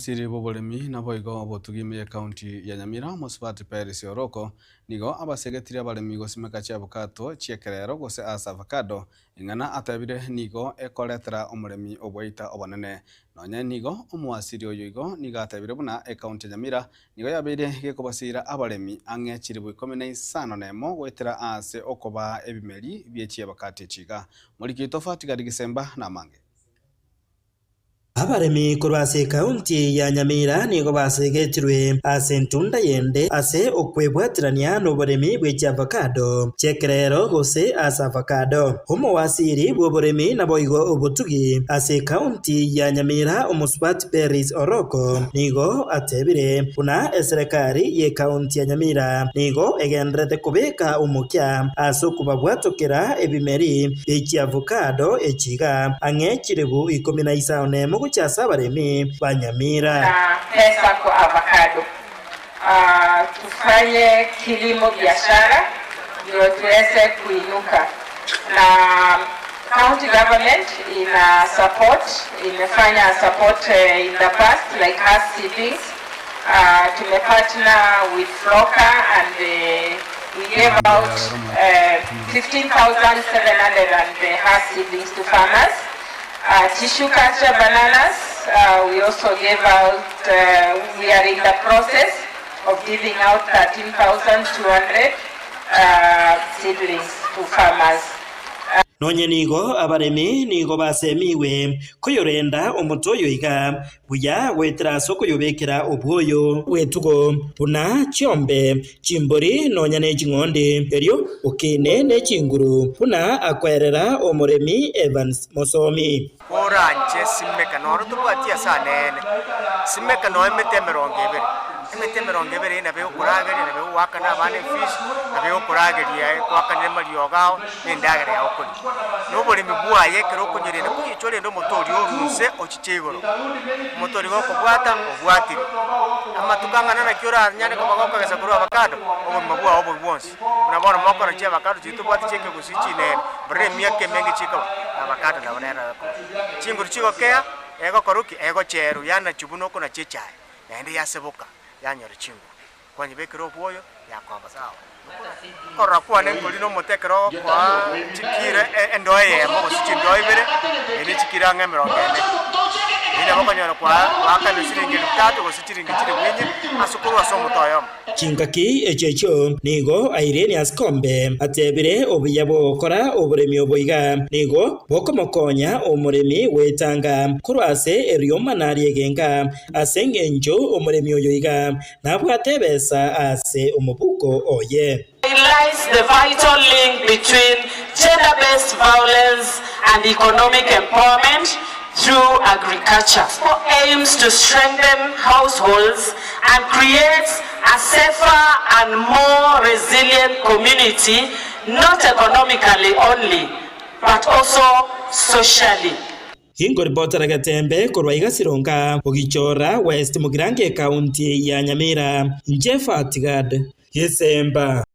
Omosiri bw'oboremi naboigo obotugi ime y'ecounty ya Nyamira, Omosubati Peris Oroko, nigo abasegetire abaremi gosimeka chiabukato chi'ekerero gose ase avocado, ing'ana atebire nigo ekoretera omoremi oboita obonene. Nonye nigo omoasiri oyo igo nigo atebire buna ecounty ya Nyamira nigo yabeire gekobasiira abaremi ang'e chilifu ikomi na isano nemo goetera ase okobaa ebimeri bie chiabakati echi iga. Moriki oito Fatigari Gisemba namange. Abaremi korwa ase ekaunti ya Nyamira nigo basegetirwe ase entunda yende ase okwebwaterania noboremi bwe chiavocado chi'ekerero gose ase avocado. Omowasiri bw'oboremi naboigo obotugi ase ekaunti ya Nyamira Omosubati Peris Oroko nigo atebire buna eserekari y'ekaunti ya Nyamira nigo egendererete kobeka omokia ase okobabwatokera ebimeri bie chiavocado echi iga, ang'e chilifu ikomi na isano nemo gochia ase abaremi ba Nyamira. Na pesa kwa avocado. Tufanye kilimo biashara ndio tuweze kuinuka na county government ina support imefanya support in the past like Hass seedlings tumepartner with Floka and we gave out 15,700 and the Hass seedlings to farmers. Tissue culture bananas we also gave out we are in the process of giving out 13,200 seedlings to farmers. Nonye nigo abaremi nigo basemigwe koyorenda omote oyo iga, buya goetera ase okoyobekera obwoyo bw'etugo, buna chiombe, chimbori, nonya ne ching'ondi, erio okine ne chinguru, buna akoerera omoremi Evans Mosomi. Koranche simeka noro tobwati ase anene, simeka noe emete emerongo ebere, emete emerongo ebere eye nabo egokorageria, nabo egogoakana abana efees, nabo egokorageria ekoakanere amariogo ao, na endagera yao okoria. Na oboremi bwaye ekero okonyorenda, koyochwa rende omote oria orwe inse ochiche igoro, omote oria gokobwata obwatire. Amatuko ang'ana naki oranyare koba gokogesa korwa avocado, obogima bwao obobe bwonsi. Buna bono mokora chiavocado chiria tobwate chi'ekegusii chinene, mbora emiaka emenge chikoba, avocado nabo nero egokoba. Chinguru chigokea, egokora ki? Egocherwa yanachwa buna okonacha echae, naende yaseboka, yanyora chinguru. Kwanyebekera obwoyo, yakoa sawa. Okorora kwane nkori nomote ekero ogokoa chikiro endoo eyemo gose chindoo ibere, eye ne chikiro ang'e emerongo ene. Eyio nabo okonyora kwaakanire chiringi elfu tatu gose chiringi chilifu inye ase korwa ase omote oyomo. Chingaki echio echio nigo Irene Asikombe atebire obuya bw'ogokora oboremi obo iga nigo bokomokonya omoremi gwetanga korwa ase eriomana ri'egenka ase engencho omoremi oyo iga nabwate ebesa ase omobuko oye. Highlights the vital link between gender-based violence and economic empowerment through agriculture. Aims to strengthen households and creates a safer and more resilient community, not economically only, but also socially. Inkoripotera Getembe korwa iga Sironga, Ogichora, West Mugirango Ekaunti ya Nyamira, Inche Fatigad Gesemba.